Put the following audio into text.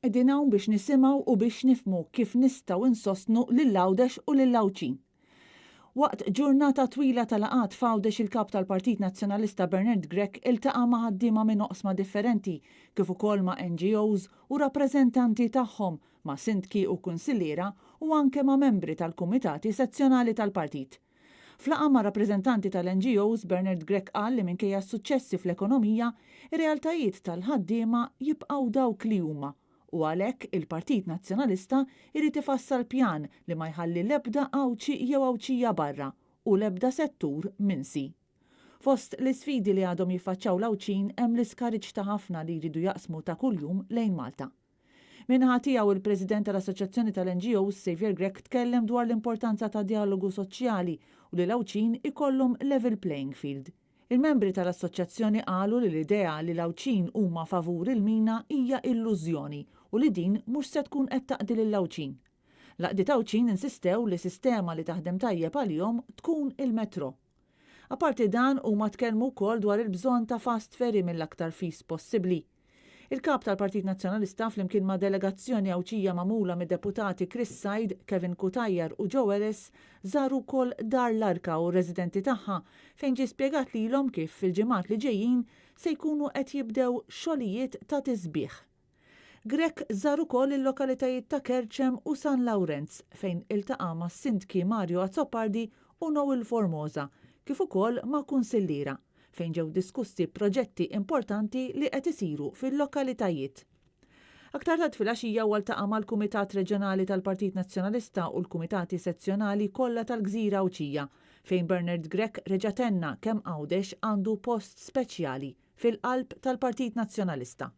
Qegħdin hawn biex nisimgħu u biex nifhmu kif nistgħu nsostnu lil Għawdex u lill-Għawdxin. Waqt ġurnata twila ta' laqgħat f'Għawdex il-Kap tal-Partit Nazzjonalista Bernard Grech iltaqa' ma' ħaddiema minn oqsma differenti kif ukoll ma' NGOs u rappreżentanti tagħhom, ma' sindki u kunsilliera u anke ma' membri tal-kumitati sezzjonali tal-partit. F'laqgħa ma' rappreżentanti tal-NGOs, Bernard Grech qal li minkejja s-suċċessi fl-ekonomija, ir-realtajiet tal-ħaddiema jibqgħu dawk li huma u għalhekk il-Partit Nazzjonalista jrid ifassal pjan li ma jħalli l-ebda Għawdxi jew Għawdxija barra u l-ebda settur minsi. Fost l-isfidi li għadhom jiffaċċaw l-Għawdxin hemm l-iskariġġ ta' ħafna li jridu jaqsmu ta' kuljum lejn Malta. Min-naħa tiegħu, il-President tal-Assoċjazzjoni tal-NGOs, Saviour Grech tkellem dwar l-importanza ta' djalogu soċjali u li l-Għawdxin ikollhom level playing field. Il-membri tal-assoċjazzjoni qalu li l-idea li l-Għawdxin huma favur il-mina hija illużjoni u li din mhux se tkun qed taqdi lill-Għawdxin. L-għaqdiet Għawdxin insistew li sistema li taħdem tajjeb għalihom tkun il-metro. Apparti dan, huma tkellmu wkoll dwar il-bżonn ta' fast ferry mill-aktar fis possibbli. Il-Kap tal-Partit Nazzjonalista flimkien ma' delegazzjoni Għawdxija magħmula mid-Deputati Chris Said, Kevin Cutajar u Joe Ellis żaru wkoll Dar l-Arka u r-residenti tagħha fejn ġie spjegat lilhom kif fil-ġimgħat li ġejjin se jkunu qed jibdew xogħlijiet ta' tisbiħ. Grech żar ukoll il-lokalitajiet ta' Kerċem u San Lawrenz fejn iltaqa' mas-Sindki Mario Azzopardi u Noel Formosa kif ukoll ma' kunsilliera. fejn ġew diskussi proġetti importanti li qed isiru fil-lokalitajiet. Aktar tard filgħaxija huwa ltaqa' mal-Kumitat Reġjonali tal-Partit Nazzjonalista u l-Kumitati Sezzjonali kollha tal-Gżira Għawdxija, fejn Bernard Grech reġa' tenna kemm Għawdex għandu post speċjali fil-qalb tal-Partit Nazzjonalista.